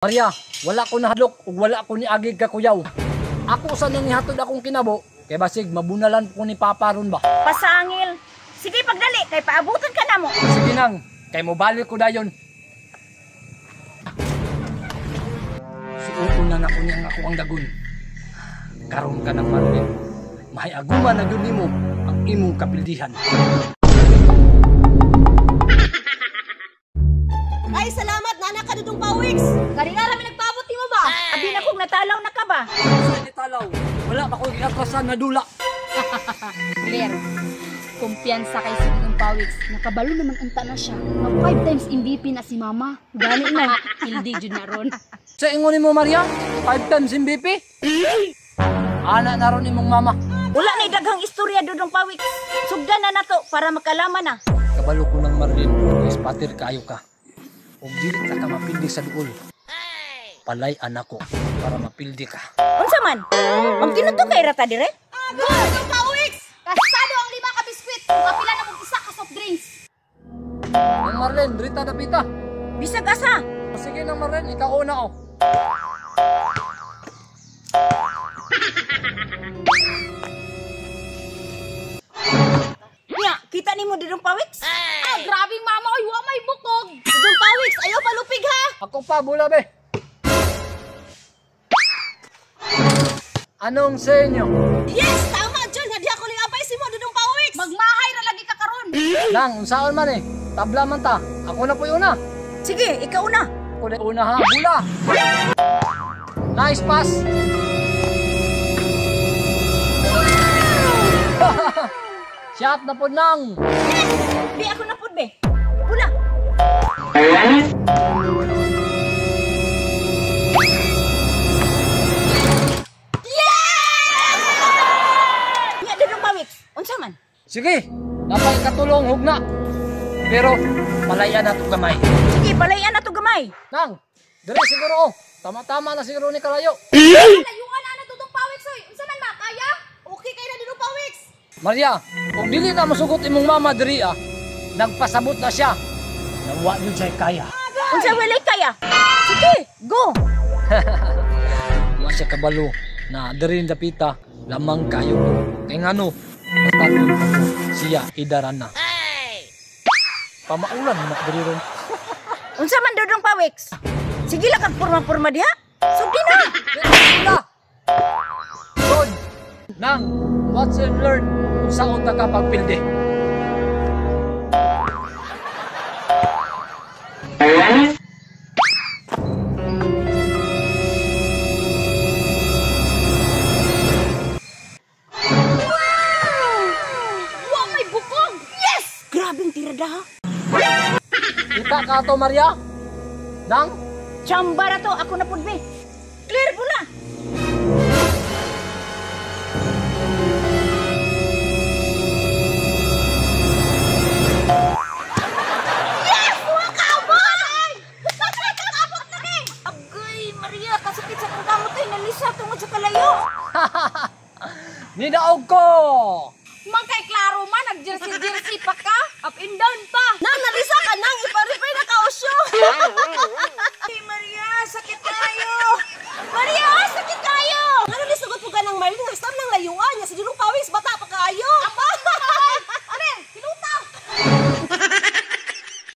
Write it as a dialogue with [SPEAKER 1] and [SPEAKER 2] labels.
[SPEAKER 1] Maria, wala ko nahadlok ug wala ko niagi kakuyaw. Ako sa nang nihatod akong kinabo, kay basig mabunalan ko ni Papa ron ba.
[SPEAKER 2] Pasangil. Sige pagdali kay paabuton ka namo.
[SPEAKER 1] Sige nang, kay mobalik ko dayon. Suoton na nako niya ang ako ang dagon. Karon ka nang Marlene, mahiaguma na gyud nimo ang imong kapildihan.
[SPEAKER 3] Ay, salamat nana ka Dudong Pawiks.
[SPEAKER 4] Kanina rami nagpaabot nimo ba?
[SPEAKER 2] Abi na kong natalaw na ka ba?
[SPEAKER 1] Sa ni talaw, wala pa ko giatrasan na dula.
[SPEAKER 4] Claire, kumpiyansa kay si Dudong Pawiks. Nakabalo naman unta na siya. Mag 5 times MVP na si Mama. Gani na, pildi jud na ron.
[SPEAKER 1] Sa ingon nimo Maria, 5 times MVP? Ana na ron imong mama.
[SPEAKER 2] Wala na daghang istorya Dudong Pawiks. Sugdan na nato para makalaman na.
[SPEAKER 1] Kabalo ko ng Marlene, ispatir kaayo ka. Ug dili ka mapildi sa duol. Palay anak ko para mapildi ka.
[SPEAKER 2] Unsa man? Magtinuto kay rata dire?
[SPEAKER 4] Go, Dudong Pawiks! Kasado ang 5 ka biskwit ug apila na kog isa ka soft drinks.
[SPEAKER 1] Nang Marlene, drita dapita.
[SPEAKER 2] Bisag asa?
[SPEAKER 1] Sige nang Marlene, ikaw una oh.
[SPEAKER 2] Nya, kita nimo Dudong Pawiks?
[SPEAKER 4] Ah, grabing mama oy, wa may bukog.
[SPEAKER 3] Dudong Pawiks, ayaw palupig ha.
[SPEAKER 1] Ako pa, bula be. Anong sa inyo?
[SPEAKER 3] Yes, tama jud nga diha ko ning apay si mo Dudong Pawiks.
[SPEAKER 4] Magmahay ra lagi ka karon.
[SPEAKER 1] Nang, unsaon man eh. Tabla man ta. Ako na po'y una.
[SPEAKER 2] Sige, ikaw una.
[SPEAKER 1] Ako na una ha. Bula. Nice pass. Shot na po nang.
[SPEAKER 2] Yes! Di ako na pud be. Bula. Yes! Nya Dudong Pawiks, unsa man?
[SPEAKER 1] Sige, napay katulong hugna. Pero palayan na to gamay.
[SPEAKER 2] Sige, palayan na to gamay.
[SPEAKER 1] Nang, dire siguro oh. Tama-tama na siguro ni kalayo.
[SPEAKER 4] Layuan na na Dudong Pawiks oy. Unsa man makaya?
[SPEAKER 3] Okay kay na Dudong Pawiks.
[SPEAKER 1] Maria, kung dili na masugot imong mama diri ah, nagpasabot na siya. Nawa yun siya kaya.
[SPEAKER 2] Unsa walay kaya? Sige, go.
[SPEAKER 1] Wa siya kabalo na diri dapita lamang kayo ko. Kay ngano, bataton pa ko siya idaran na. Pamaulan na diri ron.
[SPEAKER 2] Unsa man Dudong Pawiks? Sige lang kag purma-purma diha. Sugdi na.
[SPEAKER 1] Na. Good. Nang, watch and learn kung saan ta ka pagpildi.
[SPEAKER 4] Wa may bukog.
[SPEAKER 3] Yes!
[SPEAKER 2] Grabing tirada ha.
[SPEAKER 1] Kita ka to, Maria? Nang?
[SPEAKER 2] Chamba ra to, ako na pud be. Clear bula.
[SPEAKER 3] Yes! Wa ka abot! Abot na ni.
[SPEAKER 2] Agay, Maria, kasakit sa kong kamot ay nalisa tungod sa kalayo.
[SPEAKER 1] Nidaog ko!
[SPEAKER 4] Man kay klaro man nag-jersey-jersey pa ka. Up and down pa.
[SPEAKER 3] Nang nalisa ka nang ipa-refer na ka osyo.